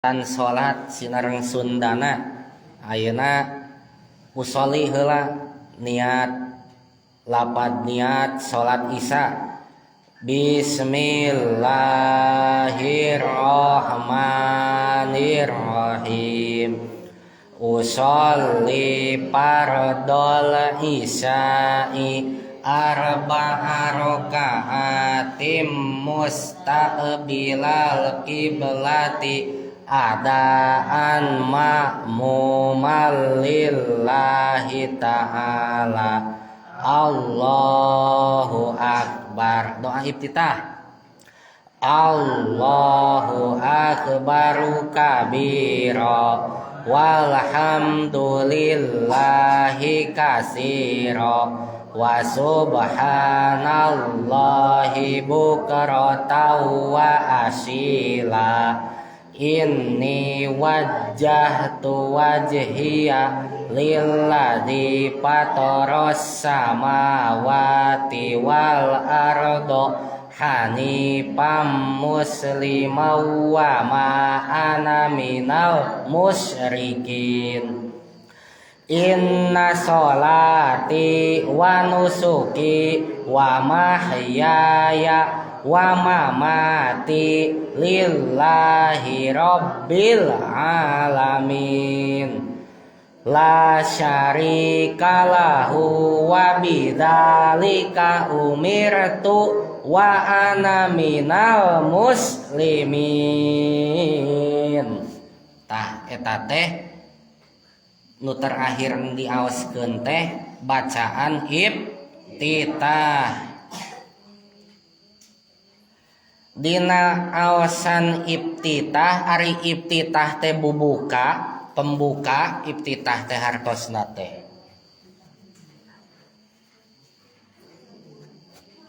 Salat sinareng Sundana ayeuna usholli heula niat lapad niat salat Isya. Bismillahirrahmanirrahim. Usholli fardhol isya'i arba'a raka'atim mustaqbilal qiblati adaan ma'muman lillahi ta'ala. Allahu akbar. Doa iftitah. Allahu akbaru kabira walhamdulillahi katsira wa subhanallahi bukratan wa asila. Inni wajjahtu wajhiya lilladzi fataras samawati wal arda hanifam musliman wa ma ana minal musyrikin. Inna sholati wa nusuki wa mahyaya wa mamati lillahi rabbil alamin. La syarika lahu wa bidzalika umirtu wa ana minal muslimin. Tah eta teh nu terakhir diaoskeun teh bacaan iftitah. Dina aosan iftitah, ari iftitah teh bubuka, pembuka iftitah teh hartosna teh.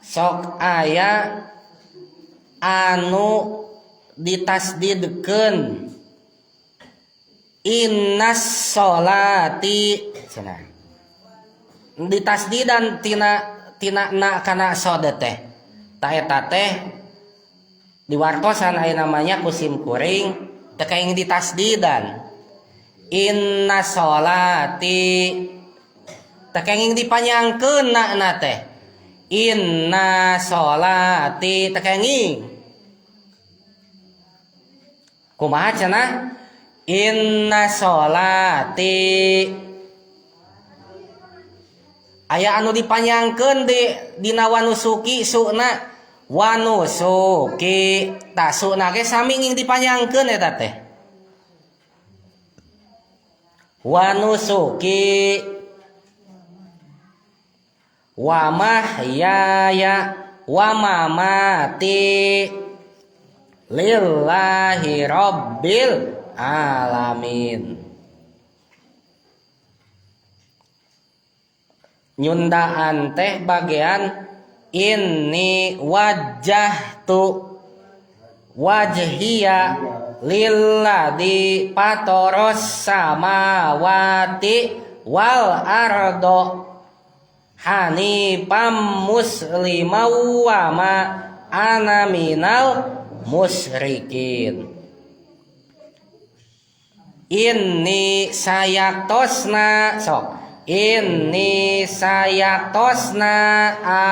Sok aya anu ditasdidkeun innas sholati cenah. Ditasdidan tina tina na kana sod teh. Ta eta teh diwartosan aya namanya kusim kuring teu kaing ditasdidan. Inna sholati teu kenging dipanjangkeun na teh. Inna sholati teu kenging. Kumaha cenah? Inna sholati aya anu dipanjangkeun di dina wanusuki sukna wanusuki tah sukna ge sami nging dipanjangkeun eta teh. Wanusuki wa mahyaya wa mamati lillahi rabbil alamin. Nyundaan teh bagian inni wajjahtu wajhiya lilladzi fataras samawati wal ardo hanifam musliman wa ma ana minal musyrikin. Inni sayaktosna sok inni sayaktosna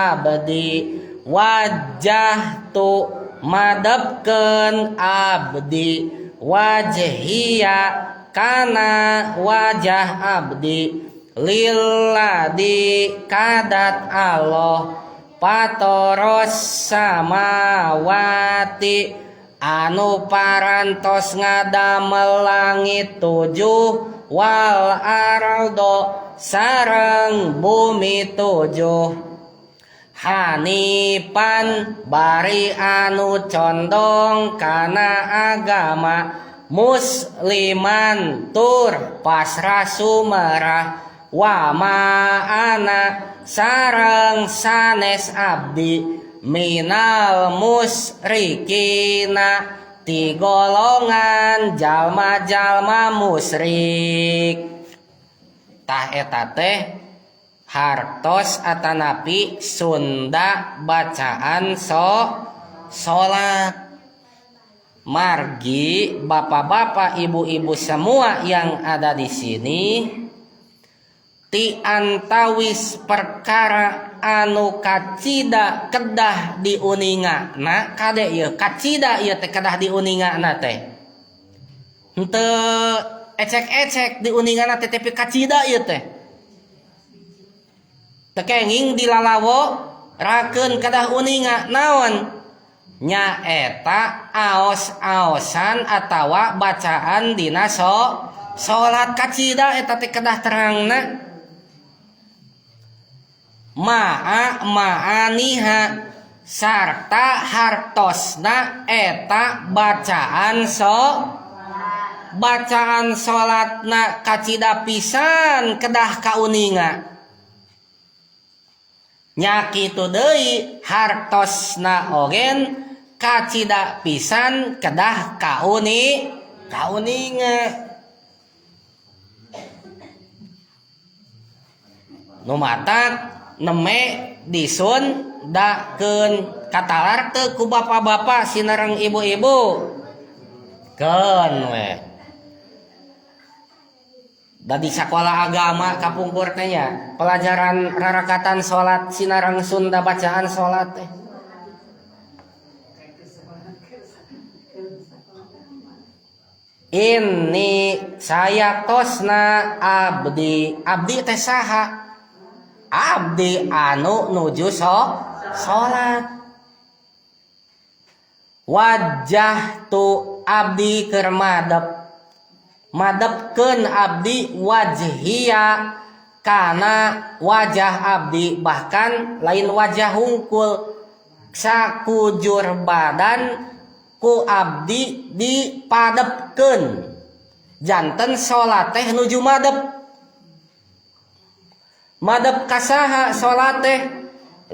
abdi wajjahtu madepkeun abdi wajhiya kana wajah abdi lilladzi kadat Allah fataras samawati anu parantos ngadamel langit tujuh wal ardo sareng bumi tujuh hanifan bari anu condong kana agama musliman tur pasrah sumerah wa ma ana sareng sanes abdi minal musyrikina ti golongan jalma-jalma musyrik. Tah eta teh hartos atanapi Sunda bacaan salat. Margi bapak-bapak, ibu-ibu semua yang ada di sini, ti antawis perkara anu kacida kedah diuninga na, kade ieu kacida ieu teh kedah diuninga na teh, henteu ecek-ecek diuninga na teh, tapi kacida ieu teh teu kenging dilalawo rakeun, kedah uninga naon nyaeta aos-aosan atawa bacaan dina salat. Kacida eta teh kedah terangna, ma'a ma'aniha, sarta hartosna eta bacaan bacaan salatna kacida pisan kedah kauninga. Nya kitu deui hartosna ogen kacida pisan kedah kauninga. Nu matak neme disundakeun, katalar teu ku bapak-bapak sinareng ibu-ibu? Keun we da di sakola agama kapungkur teh nya, pelajaran rarakatan salat sinareng Sunda bacaan salat teh. Ini saya tosna abdi, abdi teh saha? Abdi anu nuju salat. Wajah tu abdi keur madep, madepkeun abdi wajhia kana wajah abdi, bahkan lain wajah hungkul, sakujur badan ku abdi dipadepkeun, janten salat teh nuju madep. Madep kasaha salat teh?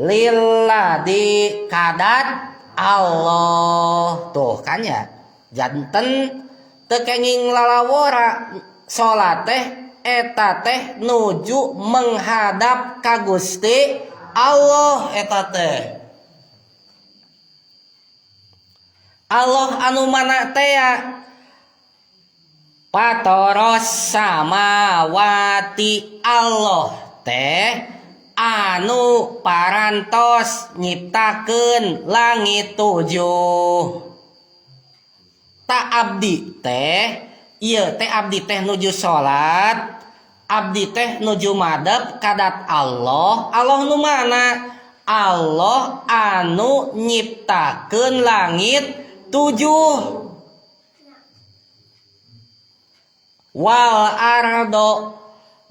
Lilladzi kadat Allah. Tuh kan ya, janten teu kenging lalawora salat teh eta teh nuju menghadap ka Gusti Allah. Eta teh Allah anu mana teh ya? Patoros samawati, Allah teh anu parantos nyiptakeun langit tujuh. Tak abdi teh ieu teh, abdi teh nuju salat, abdi teh nuju madep kadat Allah. Allah nu mana? Allah anu nyiptakeun langit tujuh, wal ardo,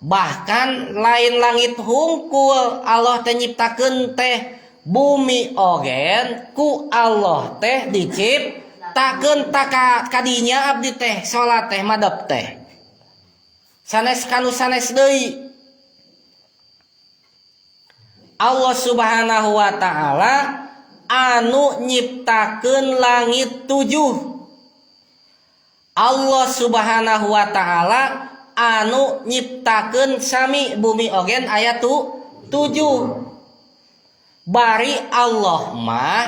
bahkan lain langit hungkul Allah teh nyiptakeun teh, bumi ogen ku Allah teh diciptakeun. Taka kadinya abdi teh salat teh madep teh sanes kanu sanes deui. Allah Subhanahu wa taala anu nyiptakeun langit tujuh, Allah Subhanahu wa taala anu nyiptakeun sami bumi ogen aya tujuh. Bari Allah mah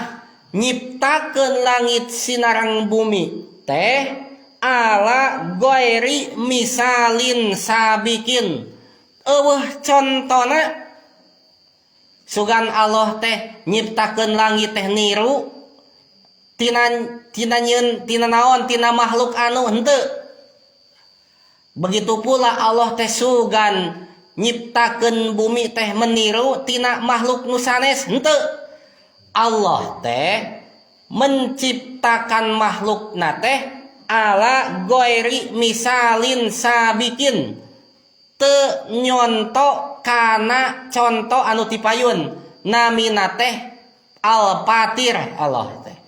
nyiptakeun langit sinareng bumi teh ala goiri misalin sabikin, eueuh contona. Sugan Allah teh nyiptakeun langit teh niru tina tina nyeun tina naon, tina makhluk anu henteu. Begitu pula Allah teh sugan nyiptakeun bumi teh meniru tina makhluk nu sanes henteu. Allah teh menciptakan makhlukna teh ala goiri misalin sabikin, teu nyonto kana conto anu tipayun, namina teh al-fatir. Allah teh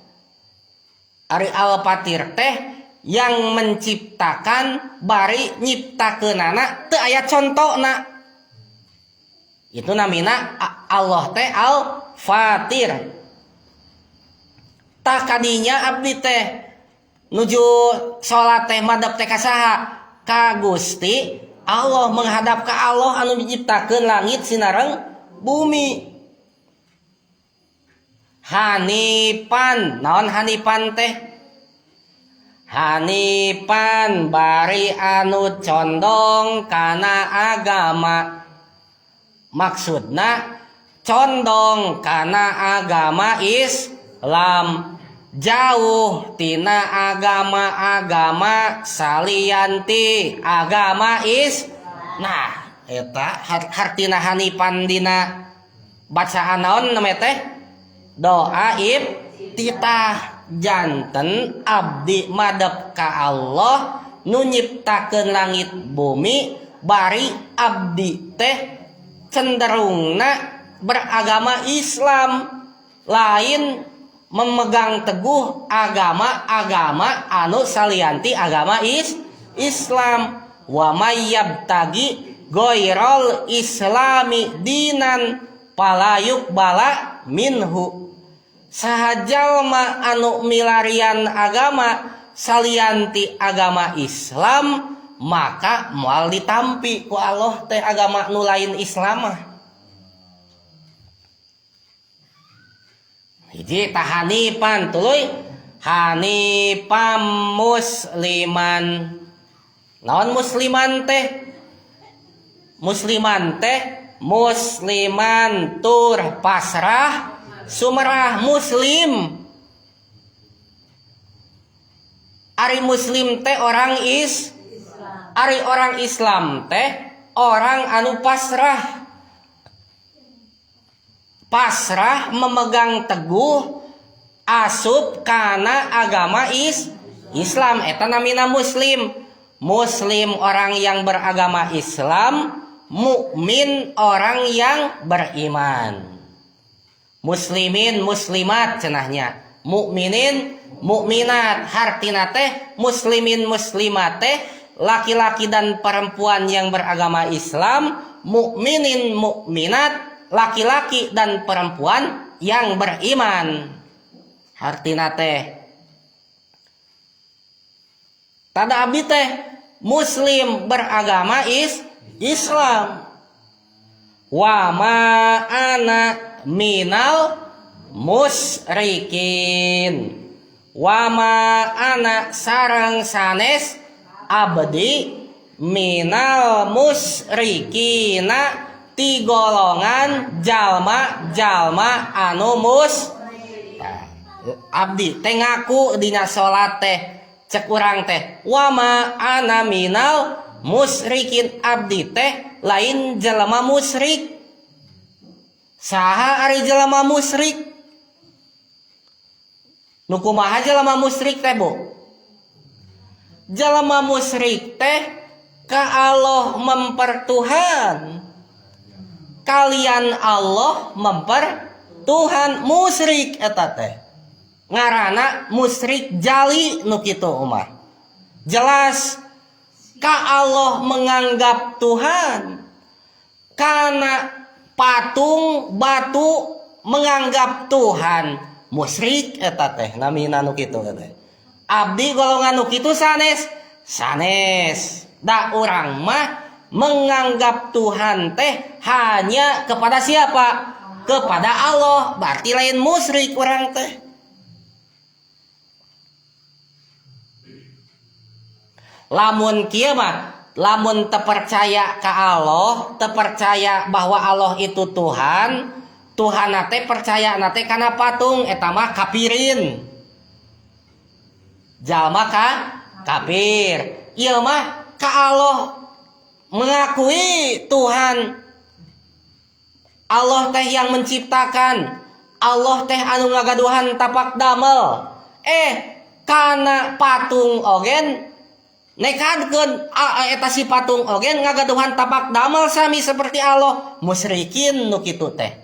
ari al-fatir teh yang menciptakan, bari nyiptakeunana teu aya contona, itu namina Allah teh al-fatir. Tah kadinya abdi teh nuju salat teh madep teh ka saha? Ka Gusti Allah, menghadap ke Allah anu nyiptakeun langit sinareng bumi. Hanipan, naon hanipan teh? Hanifan bari anu condong kana agama. Maksudna condong kana agama Islam, jauh tina agama-agama salian ti agama is. Nah, eta hartina hanifan dina bacaan naon namanya teh? Doa iftitah. Janten abdi madep ka Allah nu nyiptakeun langit bumi, bari abdi teh cenderungna beragama Islam, lain memegang teguh agama-agama anu salianti agama Islam. Wa may yabtagi ghairal islami dinan palayuk bala minhu. Saha jalma anu milarian agama salianti agama Islam, maka moal ditampi ku Allah teh agama nu lain Islam mah. Hiji tahanipan tuluy hanifam musliman. Naon musliman teh? Musliman teh musliman tur pasrah sumerah muslim. Ari muslim teh orang is, ari orang Islam teh orang anu pasrah. Pasrah memegang teguh asup kana agama Islam, eta namina muslim. Muslim orang yang beragama Islam, mukmin orang yang beriman. Muslimin muslimat cenahnya, mukminin mukminat. Hartina teh muslimin muslimat teh laki-laki dan perempuan yang beragama Islam, mukminin mukminat laki-laki dan perempuan yang beriman. Hartina teh tada abdi teh muslim beragama Islam. Wa ma ana minal musyrikin. Wa ma ana sareng sanes abdi minal musyrikina ti golongan jalma-jalma anu mus. Abdi teh ngaku dina salat teh cek urang teh wa ma ana minal musyrikin, abdi teh lain jelema musyrik. Saha ari jelema musyrik? Nu kumaha jelema musyrik teh, Bu? Jelema musyrik teh ka Allah mempertuhan. Kalian Allah mempertuhan, musyrik eta teh. Ngaranna musyrik jali nu kitu mah. Jelas ka Allah menganggap Tuhan, kana patung batu menganggap Tuhan, musyrik eta teh namina nu kitu teh. Abdi golongan nu kitu sanes, sanes. Da urang mah menganggap Tuhan teh hanya kepada siapa? Kepada Allah. Berarti lain musyrik urang teh. Lamun kieu mah, lamun terpercaya ka Allah, terpercaya bahwa Allah itu Tuhan, Tuhan nate percaya nate kana patung, eta mah kafirin. Jalma ka kafir. Ieu mah ka Allah mengakui Tuhan. Allah teh yang menciptakan, Allah teh anu ngagaduhan tapak damel. Kana patung ogen nekadkeun eta si patung ogen ngagaduhan tapak damel sami seperti Allah, musyrikin nu kitu teh.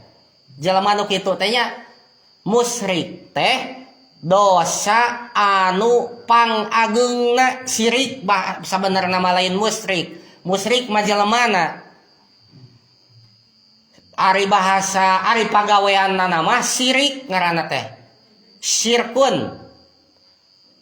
Jelema nu kitu teh nya musyrik teh dosa anu pangageungna syirik, bah sabenerna mah lain musyrik. Musyrik mah jelemana. Ari bahasa ari pagaweanna mah syirik ngaranna teh. Syirkun.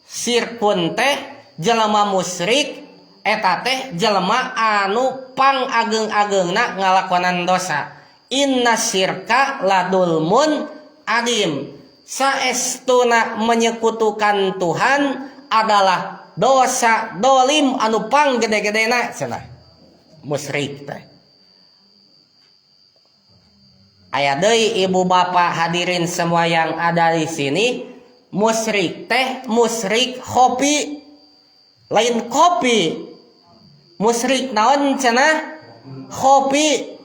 Syirkun teh jelema musyrik eta teh jelema anu pangageung-ageungna ngalakonan dosa. Inna syirka ladulmun adim. Saestuna menyekutukan Tuhan adalah dosa dolim anu panggede-gedena cenah musyrik teh. Aya deui ibu bapak hadirin semua yang ada di sini, musyrik teh musyrik kopi, lain kopi. Musyrik naon cenah? Kopi.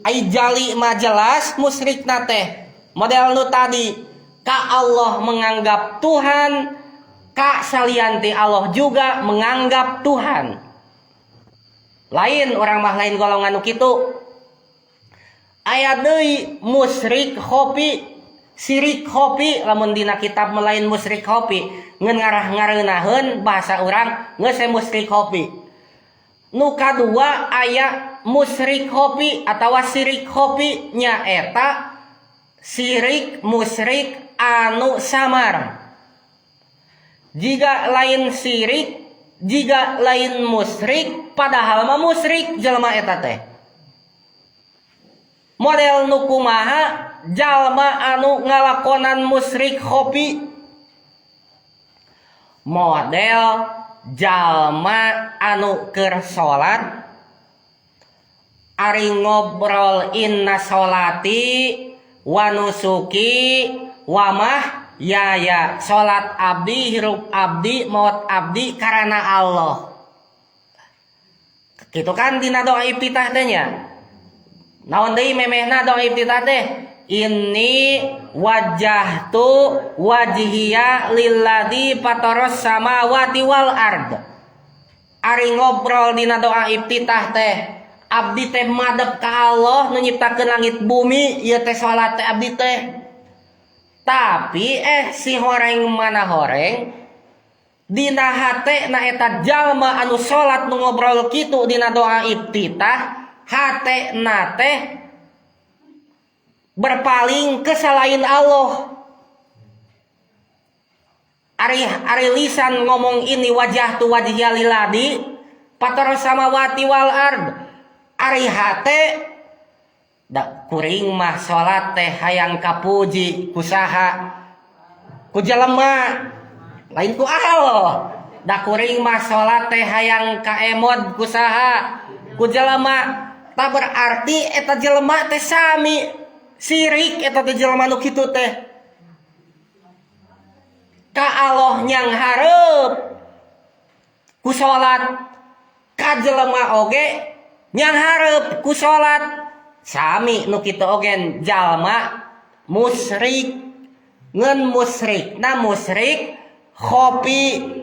Ai jali mah jelas musyrikna teh. Model nu tadi, ka Allah menganggap Tuhan, ka salianti Allah juga menganggap Tuhan. Lain orang mah lain golongan nu kitu. Aya deui musyrik kopi, sirik kopi, lamun dina kitab melain musyrik kopi, ngeun ngarah ngareunaheun bahasa urang geus musyrik kopi. Nu kadua aya musyrik kopi atawa sirik kopi nyaeta sirik musyrik anu samar. Jika lain sirik, jika lain musyrik, padahal mah musyrik jelema eta teh. Model nu kumaha jalma anu ngalakonan musyrik kopi, model jalma anu keur salat ari ngobrol inna sholati wa nusuki wa mahyaya, salat abdi, hirup abdi, maut abdi karena Allah. Kitu kan dina doa iftitah teh nya. Naon deui memehna doa iftitah teh? Inni wajjahtu wajhiya lilladzi fataras samawati wal ard. Ari ngobrol dina doa iftitah teh, abdi teh madep ka Allah nu nyiptakeun langit bumi, ieu teh salat teh abdi teh. Tapi si horeng mana horeng dina hate na eta jalma anu salat nu ngobrol kitu dina doa iftitah, hate na teh berpaling ke selain Allah. Ari lisan ngomong ini wajah tu wajhiya lilladzi fataras samawati wal ard. Ari hate da kuring mah salat teh hayang kapuji ku saha? Ku jelema, lain ku Allah. Da kuring mah salat teh hayang kaemod ku saha? Ku jelema. Tak berarti eta jelema teh sami sirik eta teh jelema nu kitu teh. Ka Allah nyanghareup ku salat, ka jelema oge nyanghareup ku salat. Sami nu kitu oge jalma musyrik, ngeun musyrik na musyrik khofi,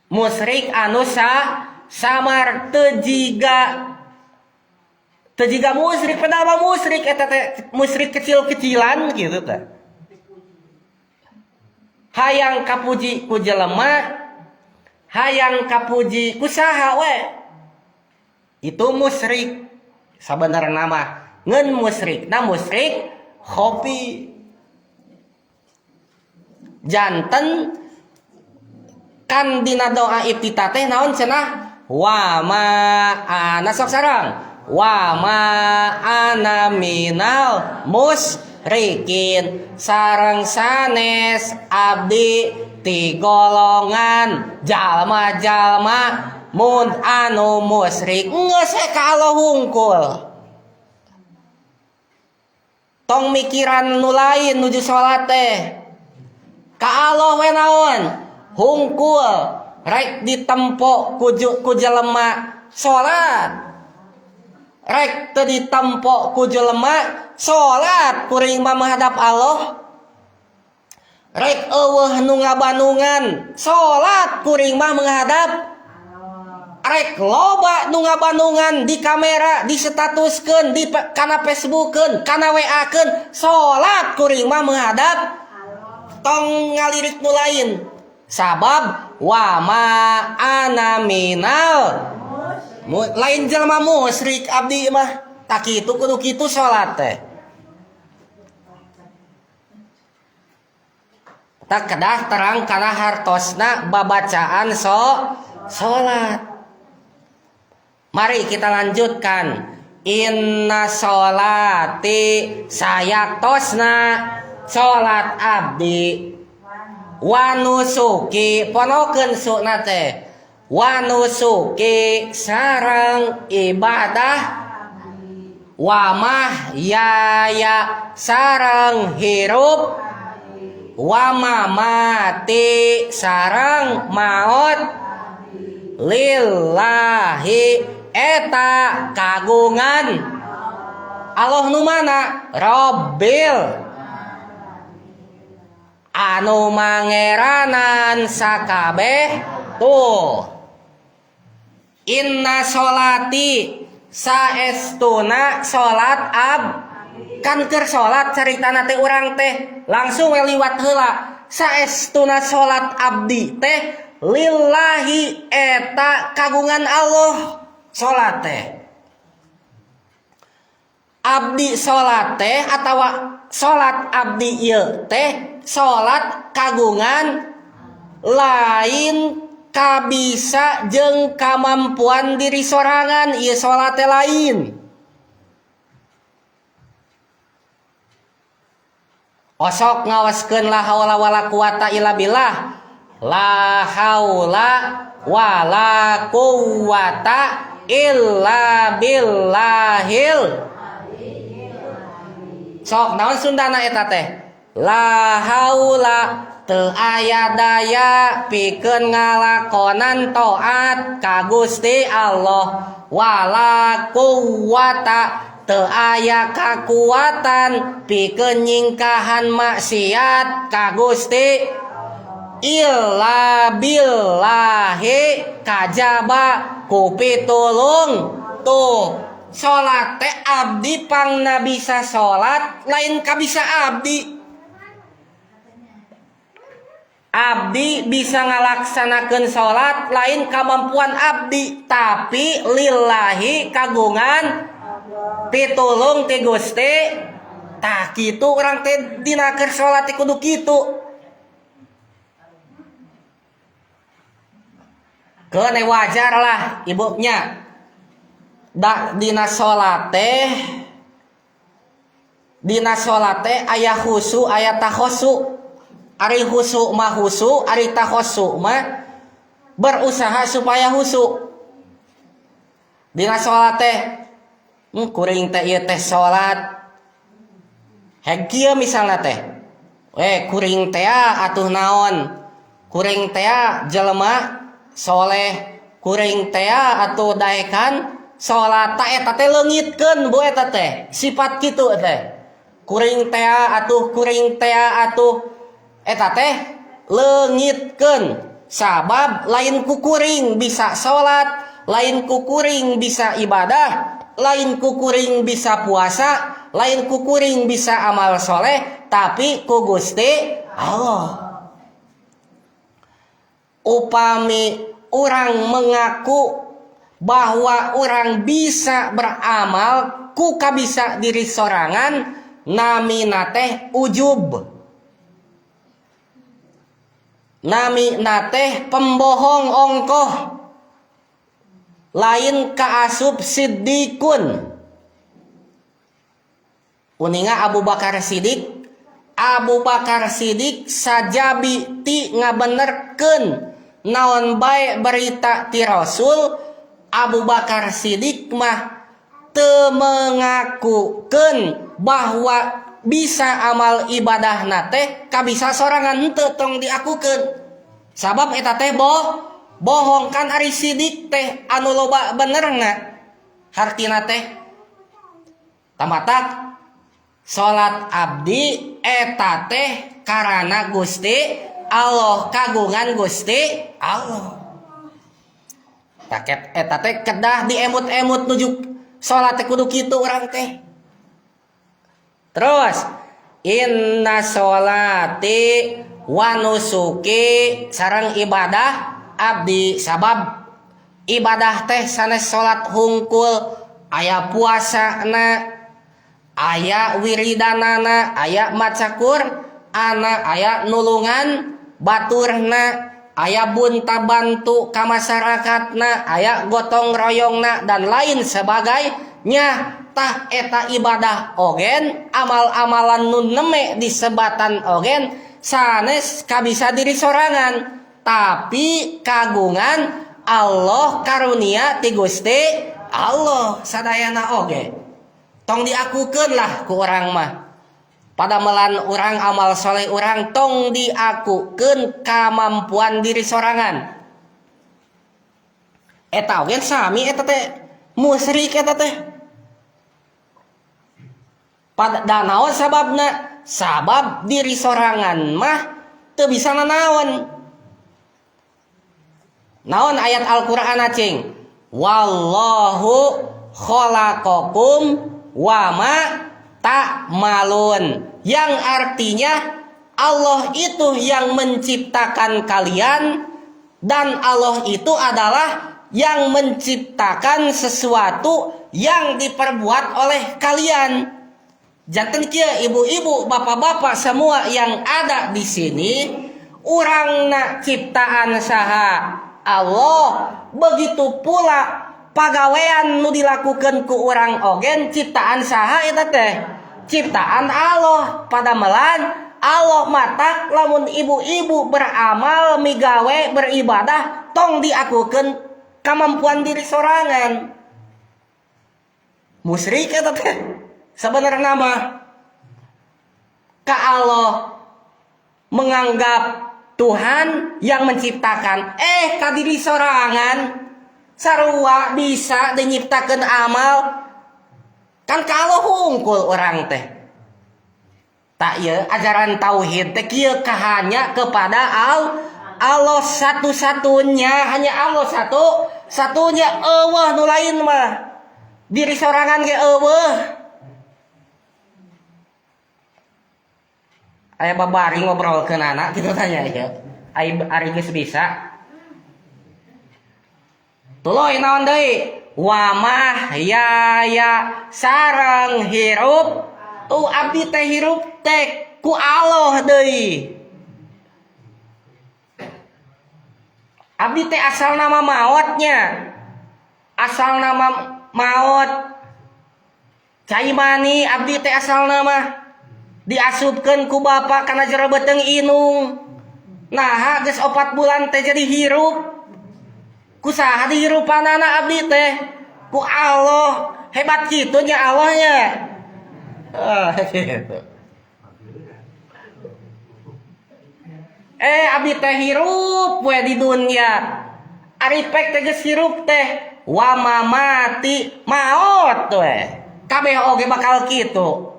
musyrik anu samar teu jiga musyrik, padahal mah musyrik eta teh musyrik kecil-kecilan gitu teh. Hayang kapuji ku jelema, hayang kapuji ku saha we. Itu musyrik sabenerna mah. Ngeun musyrik na musyrik khofi. Janten kan dina doa iftitah teh naon cenah? Wa ma ana sok sareng wa ma ana minal musyrikin, sareng sanes abdi ti golongan jalma-jalma mun anu musyrik. Geus we ka Allah hungkul, tong mikiran nu lain nuju salat teh. Ka Allah we naon hungkul, rek ditempo ku jelema salat, rek teu ditempo ku jelema salat, kuring mah menghadap Allah. Rek eueuh nu ngabanungan salat, kuring mah menghadap. Rek loba nu ngabanungan di kamera, di statuskeun, di kana Facebookeun, kana WA-keun, salat kuring mah menghadap. Tong ngalirik nu lain. Sabab wa ma ana minal lain jelema musyrik abdi mah. Tak kitu kudu kitu salat teh. Tak kedah terang kana hartosna babacaan salat. Mari kita lanjutkan. Inna sholati sayaktosna salat abdi Wa nusuki ponokeun suna teh. Wa nusuki sareng ibadah wa mahyaya sareng hirup wa mamati sareng maot lillahi eta kagungan Allah nu mana Robbil anu mangeranan sakabeh tuh. Inna sholati saestuna salat ab kan keur salat caritana teh urang teh langsung we liwat heula saestuna salat abdi teh lillahi eta kagungan Allah salat teh abdi salat teh atawa salat abdi ieu teh salat kagungan lain kabisa jeung kamampuan diri sorangan ieu salat teh lain. Osok ngaoskeun la haula wala quwata illa billah. La haula wala quwata illa billahil. Sok naon Sundana eta teh? La haula teu aya daya pikeun ngalakonan taat ka Gusti Allah wala quwata teu aya kakuatan pikeun nyingkahan maksiat ka Gusti illa billahi kajaba ku pitulung. Tuh salat teh abdi pangna bisa salat lain kabisa abdi. Abdi bisa ngalaksanakeun salat lain kamampuan abdi tapi lillahi kagungan pitulung ti Gusti. Tah kitu urang teh dina keur salat teh kudu kitu. Keun wajar lah ibunya. Da dina salat teh aya khusu aya takhosu. Ari khusu mah khusu, ari takhosu mah berusaha supaya khusu. Dina salat teh kuring teh ieu teh salat. Heg kieu misalna teh. Kuring teh atuh naon? Kuring teh jelema soleh, kuring teh atuh daekan salat ta eta teh leungitkeun bu eta teh. Sifat kitu teh. Kuring teh atuh, kuring teh atuh eta teh leungitkeun sabab lain kukuring bisa salat, lain kukuring bisa ibadah, lain kukuring bisa puasa, lain kukuring bisa amal soleh, tapi ku Gusti Allah. Upami orang mengaku bahwa orang bisa beramal ku kabisa diri sorangan namina teh ujub. Namina teh pembohong ongkoh. Lain kaasup siddiqun. Uninga Abu Bakar Siddiq. Abu Bakar Siddiq sajabi ti ngabenerkeun naon bae berita ti Rasul. Abu Bakar Siddiq mah teu mengakukeun bahwa bisa amal ibadahna teh kabisa sorangan henteu tong diakukeun. Sabab eta teh bohong kan ari Siddiq teh anu loba benerna. Hartina teh tamatak salat abdi eta teh karana Gusti Allah kagungan Gusti Allah. Paket eta teh kedah diemut-emut nuju salat teh kudu kitu urang teh. Terus inna sholati wa nusuki sareng ibadah abdi sabab ibadah teh sanes salat hungkul aya puasana aya wiridanana aya maca Qur'ana aya nulungan baturna aya bunta bantu ka masyarakatna aya gotong royongna dan lain sebagainya. Tah eta ibadah ogen amal-amalan nu neme disebatan ogen sanes kabisa diri sorangan, tapi kagungan Allah karunia ti Gusti Allah sadayana oge. Tong diakukeun lah ku urang mah. Padamelan urang amal soleh urang tong diakukeun kamampuan diri sorangan. Eta oge sami eta teh musyrik eta teh. Pada naon sababna? Sabab diri sorangan mah teu bisa nanaon. Naon ayat Al-Qur'an cing? Wallahu khalaqakum wa ma ta'malun, yang artinya Allah itu yang menciptakan kalian dan Allah itu adalah yang menciptakan sesuatu yang diperbuat oleh kalian. Janten kieu ibu-ibu, bapak-bapak semua yang ada di sini, urangna ciptaan saha? Allah. Begitu pula pagawean nu dilakukan ku urang ogen ciptaan saha eta teh? Ciptaan Allah. Padamelan Allah matak lamun ibu-ibu beramal, migawe, beribadah tong diakukeun kemampuan diri sorangan. Musyrik eta teh sebenarnya mah. Ka Allah menganggap Tuhan yang menciptakan, ka diri sorangan sarua bisa dinyiptakeun amal kan kalau hungkul orang teh. Tak ya ajaran tauhid teh kieu kahanya kepada Allah satu-satunya, hanya Allah satu-satunya, eueuh nu lain mah. Diri sorangan ge eueuh. Aya babari ngobrolkeun anak kitu tanya ieu. Ari geus bisa. Tuluy naon deui? Wa mahyaya sareng hirup. Tuh abdi teh hirup teh ku Allah deui. Abdi teh asal nama maotnya. Asal nama maot. Cai mani abdi teh asal nama diasupkeun ku bapa kana jero beuteung inung. Naha geus 4 bulan teh jadi hirup. Ku saha dihirupanana abdi teh? Ku Allah. Hebat kitu nya Allahnya. Ah, gitu. Abdi teh hirup we di dunia. Ari pek teh geus hirup teh wa mamati maot we. Kabeh oge bakal kitu.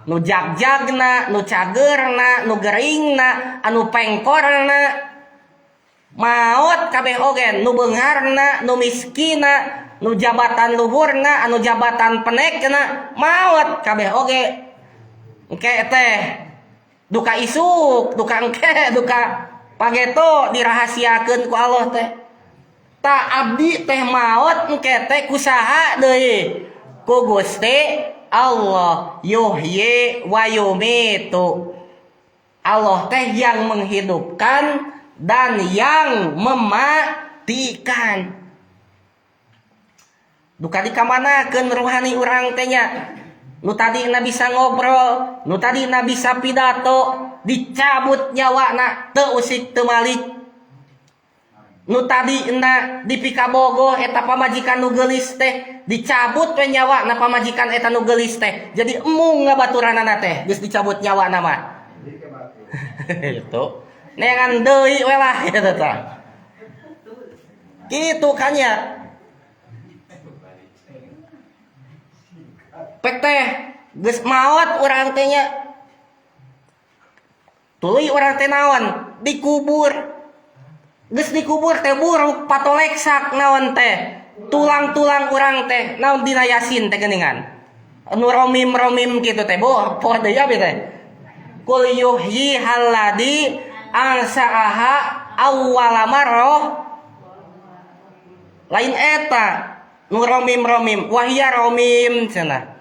Nu jagjagna, nu cageurna, nu geringna, anu pengkorna. Maot kabeh oge, nu beungharna, nu miskina, nu jabatan luhurna, anu jabatan penekna, maot kabeh oge. Engke teh duka isuk, duka engke, duka pageto dirahasiakeun ku Allah teh. Ta abdi teh maot engke teh kusaha deui? Ku Gusti Allah yuhyi wa yumitu. Allah teh yang menghidupkan dan yang mematikan. Duka dikamanakeun ruhani urang teh nya. Nu tadina bisa ngobrol, nu tadina bisa pidato, dicabut nyawana teu usik teu malik. Nu tadina dipikabogoh eta pamajikan nu geulis teh, dicabut we nyawana pamajikan eta nu geulis teh. Jadi embung ngabaturanana teh, geus dicabut nyawana mah. Itu. Neangan deui we lah kitu tah. Kitu kan nya. Pek teh geus maot urang teh nya. Tuluy urang teh naon? Dikubur. Geus dikubur teh buruk patoleksak naon teh. Tulang-tulang urang teh naon dina Yasin teh geuningan. Anu romim-romim kitu teh boh poho deui abi teh. Qul yuhyi halladzi ansa'aha awwala marrah. Lain eta nu romim-romim wahya romim cenah.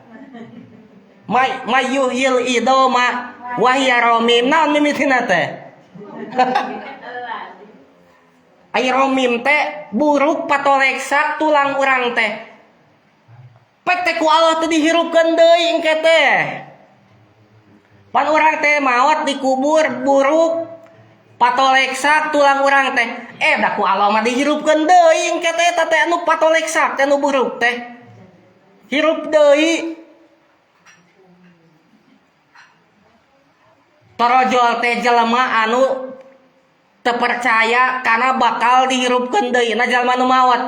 Mayuhyil idoma wahya romim naon mimitina teh. Ai romim teh buruk patoleksak tulang urang teh. Pek teh ku Allah teh dihirupkeun deui engke teh. Pan urang teh maot dikubur buruk patoleksak tulang urang teh. Da ku Allah mah dihirupkeun deui engke teh eta teh anu patoleksak teh anu buruk teh. Hirup deui. Torojol teh jelema anu teu percaya kana bakal dihirupkeun deui na jalma nu maot.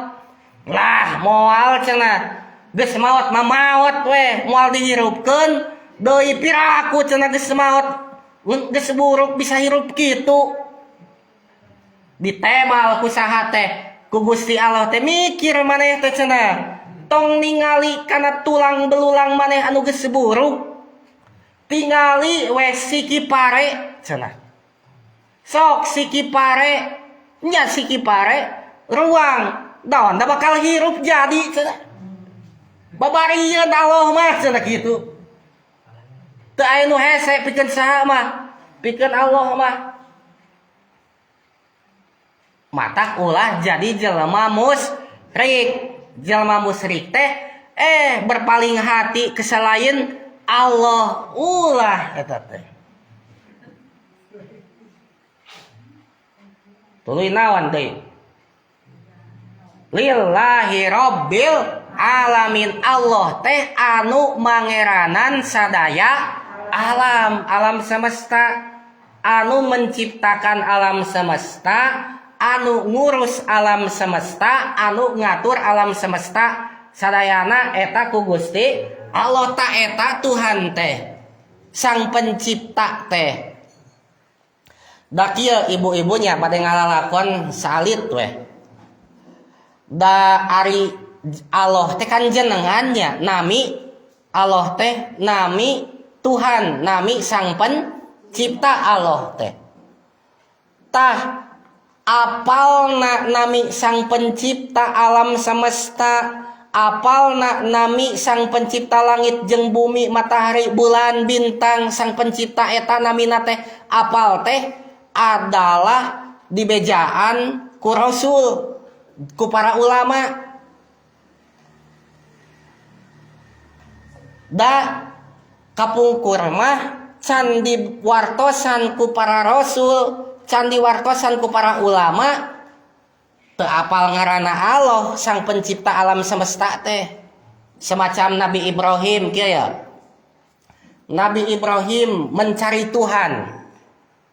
Lah moal cenah geus maot mah maot we moal dihirupkeun deui piraku cenah geus maot geus buruk bisa hirup kitu. Ditebal ku saha teh ku Gusti Allah teh mikir maneh teh cenah tong ningali kana tulang belulang maneh anu geus buruk. Tingali we siki pare cenah. Sok siki pare nya siki pare ruang daun da bakal hirup jadi cenah. Babarieun Allah mah cenah kitu. Teu aya nu hese pikeun saha mah, pikeun Allah mah. Matak ulah jadi jelema musyrik. Jelema musyrik teh berpaling hati ke selain Allah ulah eta teh. Tuluy naon deui? Lillahi rabbil alamin. Allah teh anu mangeranan sadaya alam, alam semesta, anu menciptakan alam semesta, anu ngurus alam semesta, anu ngatur alam semesta sadayana eta ku Gusti Allah. Ta eta Tuhan teh sang pencipta teh. Da kieu ibu-ibunya bade ngalalakon salit weh. Da ari Allah teh kan jenengannya nami Allah teh nami Tuhan, nami sang pencipta Allah teh. Tah apalna nami sang pencipta alam semesta, apalna nami sang pencipta langit jeung bumi, matahari, bulan, bintang, sang pencipta eta namina teh apal teh adalah dibejaan ku rasul, ku para ulama. Da kapungkur mah can diwartosan ku para rasul, can diwartosan ku para ulama, teu apal ngaranna Allah sang pencipta alam semesta teh. Semacam Nabi Ibrahim kieu ya. Nabi Ibrahim mencari Tuhan.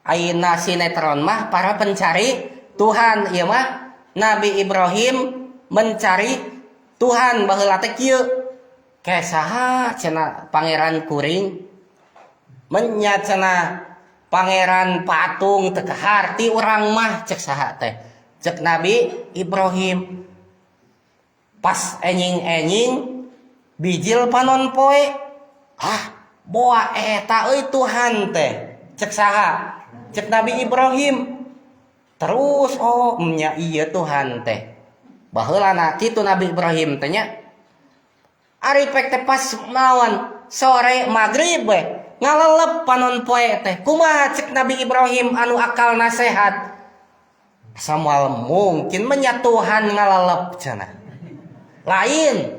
Ayeuna sinetron mah para pencari Tuhan, ieu mah Nabi Ibrahim mencari Tuhan baheula teh kieu. Ke saha cenah pangeran kuring? Menya cenah pangeran patung teu kaharti urang mah cek saha teh. Cek Nabi Ibrahim pas enjing-enjing bijil panon poe. Ah, boa eta euy Tuhan teh. Cek saha? Cek Nabi Ibrahim. Terus oh nya ieu Tuhan teh. Baheulana kitu Nabi Ibrahim teh nya. Ari pek teh pas naon sore magrib we ngalelep panon poe teh. Kumaha cek Nabi Ibrahim anu akal nasehat? Samuel mungkin menya Tuhan ngalalep cenah. Lain,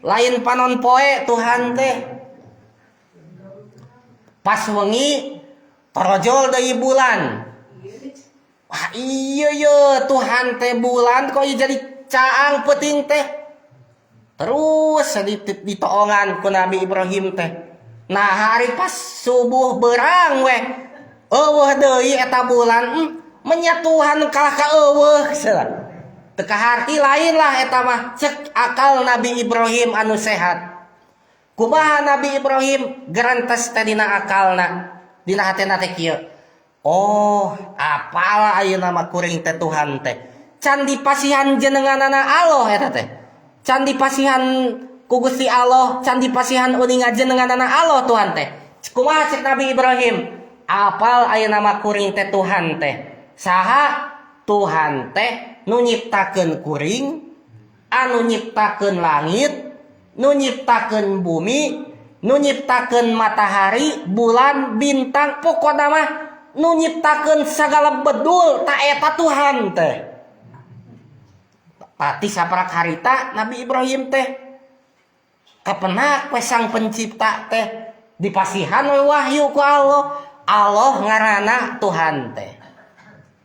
lain panon poe Tuhan teh. Pas wengi torojol deui bulan. Wah iya ye Tuhan teh bulan kok ieu jadi caang peuting teh. Terus ditoongan ku Nabi Ibrahim teh. Nah hari pas subuh berang weh eueuh deui eta bulan. Menya Tuhan kalah ka eueuh cenah. Teu kaharti lain lah eta mah cek akal Nabi Ibrahim anu sehat. Kumaha Nabi Ibrahim gerentes teh dina akalna, dina hatena teh kieu. Oh, apalah ayeuna mah kuring teh Tuhan teh. Can dipasihan jenenganana Allah eta teh. Can dipasihan ku Gusti Allah, can dipasihan uninga jenenganana Allah Tuhan teh. Kumaha cek Nabi Ibrahim? Apal ayeuna mah kuring teh Tuhan teh. Saha Tuhan teh nu nyiptakeun kuring, anu nyiptakeun langit, nu nyiptakeun bumi, nu nyiptakeun matahari, bulan, bintang, pokona mah nu nyiptakeun sagala bedul ta eta Tuhan teh. Pati saprak harita Nabi Ibrahim teh kapenak we sang pencipta teh. Dipasihan we wahyu ku Allah. Allah ngaranna Tuhan teh.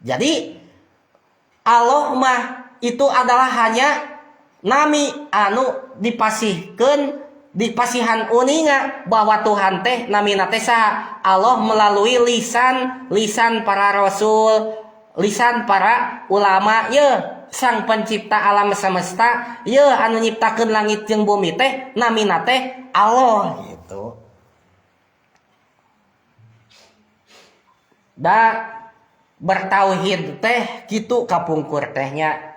Jadi Allah mah itu adalah hanya nami anu dipasihkeun, dipasihan uninga bahwa Tuhan teh namina teh saha? Allah melalui lisan lisan para rasul, lisan para ulama. Ye sang pencipta alam semesta, ye anu nyiptakeun langit jeung bumi teh namina teh Allah gitu. Da bertauhid teh kitu kapungkur tehnya.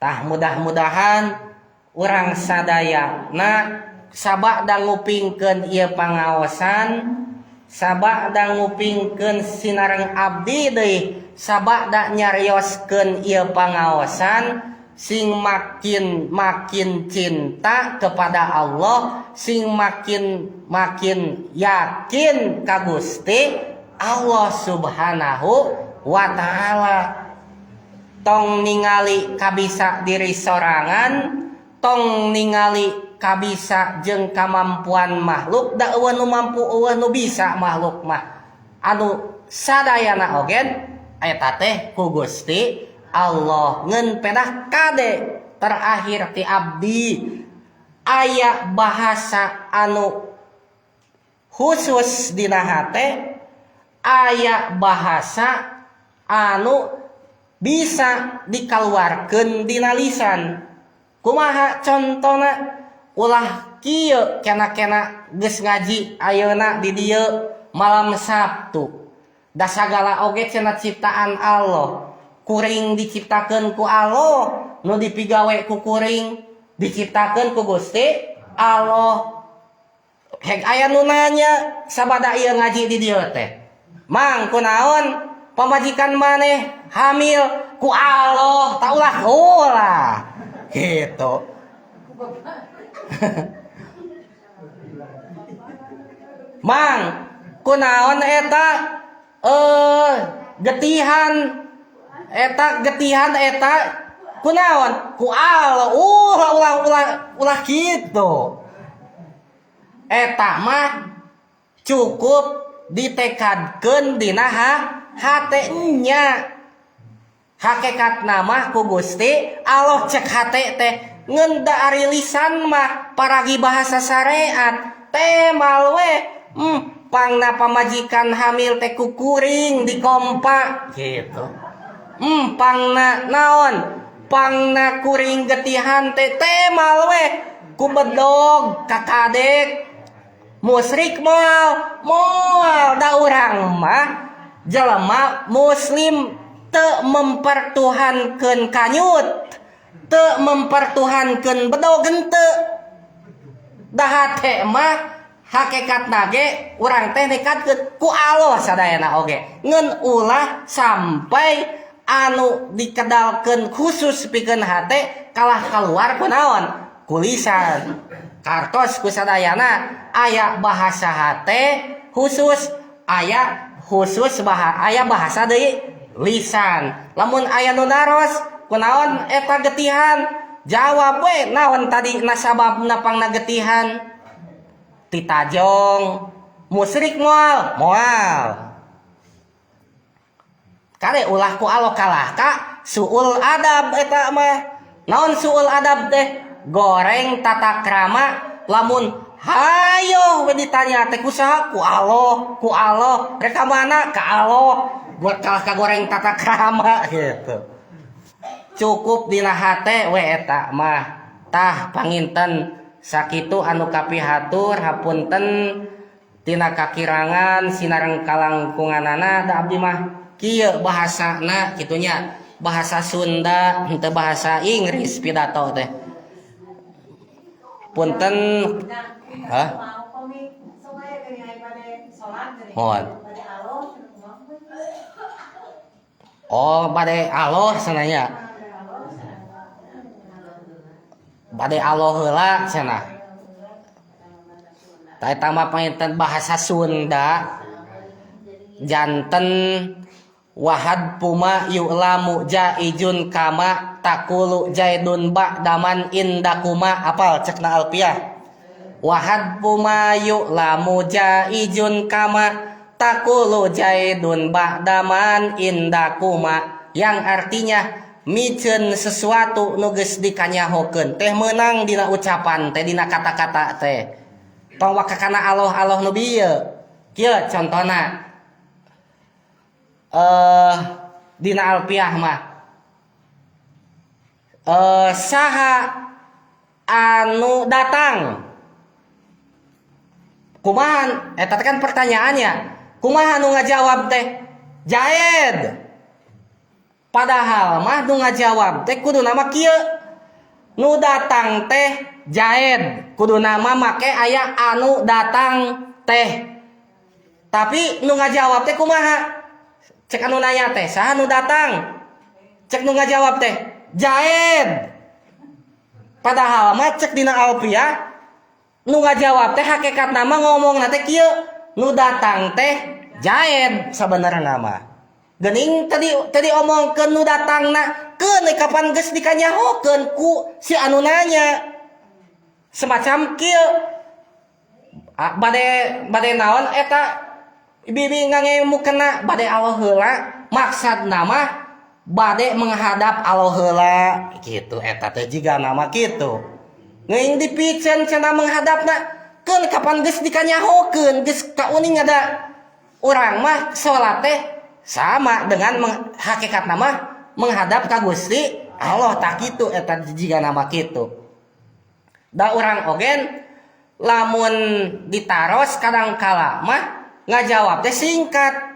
Tah mudah-mudahan urang sadayana sabada ngupingkeun ieu pangaosan, sabada ngupingkeun sinareng abdi deui, sabada nyarioskeun ieu pangaosan, sing makin makin cinta kepada Allah, sing makin makin yakin ka Gusti Allah Subhanahu wa taala. Tong ningali kabisa diri sorangan, tong ningali kabisa jeung kamampuan makhluk, da eueuh nu mampu, eueuh nu bisa makhluk mah. Anu sadayana oge eta teh ku Gusti Allah. Ngeun pedah kade terakhir ti abdi aya bahasa anu khusus dina hate, aya bahasa anu bisa dikaluarkeun dina lisan. Kumaha contona? Ulah kieu kena-kena geus ngaji ayeuna di dieu malam Sabtu. Da sagala oge cenah ciptaan Allah. Kuring diciptakeun ku Allah, nu dipigawe ku kuring diciptakeun ku Gusti Allah. Heg aya nu nanya sabada ieu ngaji di dieu teh. Mang kunaon pamajikan maneh hamil? Ku Allah, tak ulah ulah gitu. Mang kunaon eta getihan eta getihan eta kunaon? Ku Allah. Ulah ulah ulah ulah gitu. Eta mah cukup ditekadkeun dina hate nya. Hakekat nama ku Gusti Allah cek hate teh. Ngeun da ari lisan mah paragi bahasa syariat temal we. Pangna pamajikan hamil teh ku kuring dikompa gitu. Pangna naon? Pangna kuring getihan teh temal we ku bedog kakadek. Musyrik moal moal, da urang mah jelema muslim teu mempertuhankeun kanyut, teu mempertuhankeun bedog henteu. Da hate mah hakikatna ge urang teh nekadkeun ku Allah sadayana oge. Ngeun ulah sampai anu dikedalkeun khusus pikeun hate kalah kaluar ku naon? Ku lisan. Kartos ku sadayana aya bahasa hate khusus, aya khusus aya bahasa deui lisan. Lamun aya nu naros kunaon eta getihan, jawab we naon tadi nasababna pangna getihan? Titajong. Musyrik moal moal. Kade ulah ku Allah kalah ka suul adab eta mah. Naon suul adab teh? Goreng tata krama. Lamun hayo we ditanya teh ku saha? Ku Allah, ku Allah. Rek ka mana? Ka Allah. Buat kalah ka goreng tata krama gitu. Cukup dina hate we eta mah. Tah panginten sakitu anu kapihatur, hapunten tina kakirangan sinareng kalangkunganana. Da abdi mah kieu bahasana kitunya, bahasa Sunda henteu bahasa Inggris pidato teh. Punten. Hah? Mohon. Oh, bade Allah sananya. Bade Allah heula cenah. Tah eta mah panginten bahasa Sunda. Janten wahad puma yu'lamu jaijun kama takulu jaidun ba'daman indakuma, apal cekna Alfiah. Wa hadfu ma yu'lamu jaizun kama taqulu Zaidun ba'daman indakuma, yang artinya miceun sesuatu nu geus dikanyahokeun teh meunang dina ucapan teh, dina kata-kata teh. Tong waka kana Allah-Allah nu bieu. Kieu contona, dina Alfiah mah, saha anu datang? Kumaha eta teh kan pertanyaannya? Kumaha nu ngajawab teh? Zaid. Padahal mah nu ngajawab teh kudu nama kieu, nu datang teh Zaid, kudu nama make aya anu datang teh. Tapi nu ngajawab teh kumaha? Cek anu nanya teh, saha nu datang? Cek nu ngajawab teh, Zaid. Padahal mah cek dina Alfiah, nu ngajawab teh hakikat nama ngomong teh kieu, nu datang teh Zaid sebenarnya mah. Geuning tadi tadi omongkeun nu datangna keun kapan geus dikanyahokeun ku si anu nanya. Semacam kieu, bade bade naon eta bibi ngangge mukena? Bade Allah heula. Maksud nama bade menghadap Allah heula gitu. Eta teh jiga nama kitu. Ngeuing dipiceun cenah menghadapna, keun kapan geus dikanyahokeun, geus kauning. Ada urang mah salat teh sama dengan hakikat nama menghadap ka Gusti Allah. Tak kitu eta jiga nama kitu. Da urang ogen lamun ditaros kadang kala mah ngajawab teh singkat.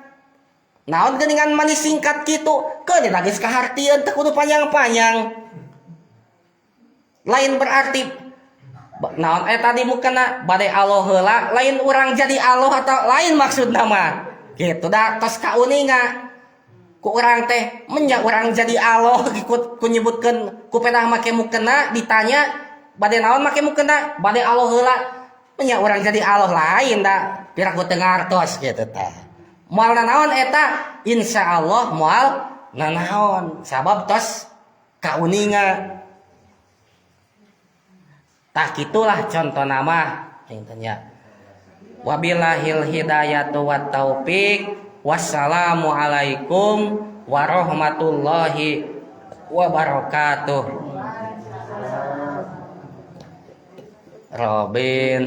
Naon geuningan manis singkat kitu? Keun eta geus kahartieun, teu kudu panjang-panjang. Lain berarti naon eta di mukena bade Allah heula, lain urang jadi Allah atau lain maksud nama gitu. Da tos kauninga ku urang teh, menya urang jadi Allah ikut ku nyebutkeun ku pedah make mukena. Ditanya bade naon make mukena bade Allah heula, menya urang jadi Allah? Lain da piraku teu ngartos gitu tah. Moal nanaon eta, insyaallah moal nanaon, sabab tos kauninga. Tah, kitulah contoh nama intinya. Wabillahil hidayatu wat taufik. Wassalamualaikum warahmatullahi wabarakatuh. Robin.